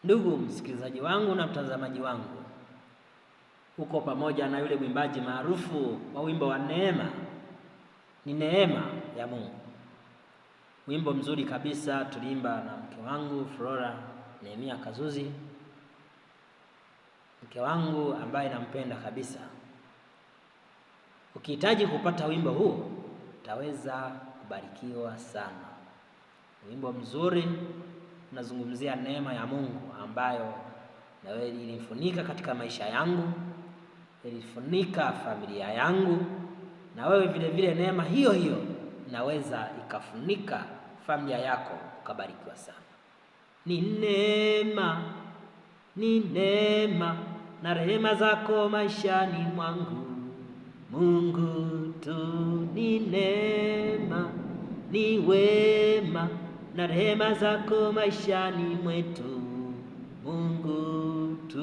Ndugu msikilizaji wangu na mtazamaji wangu, uko pamoja na yule mwimbaji maarufu wa wimbo wa Neema, ni neema ya Mungu. Wimbo mzuri kabisa tuliimba na mke wangu Flora Nehemia Kazuzi, mke wangu ambaye nampenda kabisa. Ukihitaji kupata wimbo huu utaweza kubarikiwa sana. Wimbo mzuri unazungumzia neema ya Mungu ambayo na wewe ilinifunika katika maisha yangu, ilifunika familia yangu, na wewe vile vile neema hiyo hiyo inaweza ikafunika familia yako ukabarikiwa sana. Ni neema, ni neema na rehema zako maishani mwangu. Mungu tu ni neema, ni wema na rehema zako maishani mwetu. Mungu tu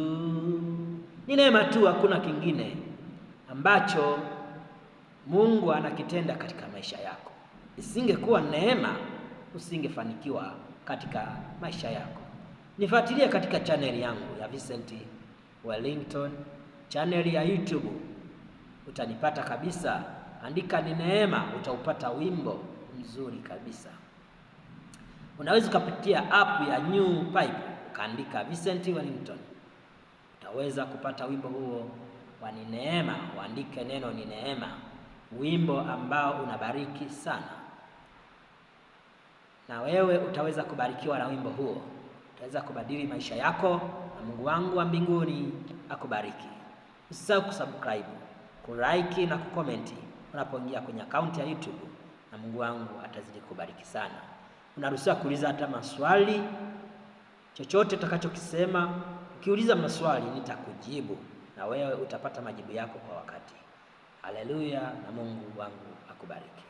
ni neema tu, hakuna kingine ambacho Mungu anakitenda katika maisha yako. Isingekuwa neema, usingefanikiwa katika maisha yako. Nifuatilie katika chaneli yangu ya Vincent Wellington, chaneli ya YouTube utanipata kabisa. Andika ni neema, utaupata wimbo mzuri kabisa. Unaweza ukapitia app ya New Pipe ukaandika Vincent Wellington, utaweza kupata wimbo huo wa ni neema. Uandike neno ni neema, wimbo ambao unabariki sana, na wewe utaweza kubarikiwa na wimbo huo, utaweza kubadili maisha yako, na Mungu wangu wa mbinguni akubariki. Usisahau kusubscribe, kulike na kukomenti unapoingia kwenye akaunti ya YouTube, na Mungu wangu atazidi kubariki sana. Unaruhusiwa kuuliza hata maswali, chochote utakachokisema. Ukiuliza maswali nitakujibu, na wewe utapata majibu yako kwa wakati. Haleluya, na Mungu wangu akubariki.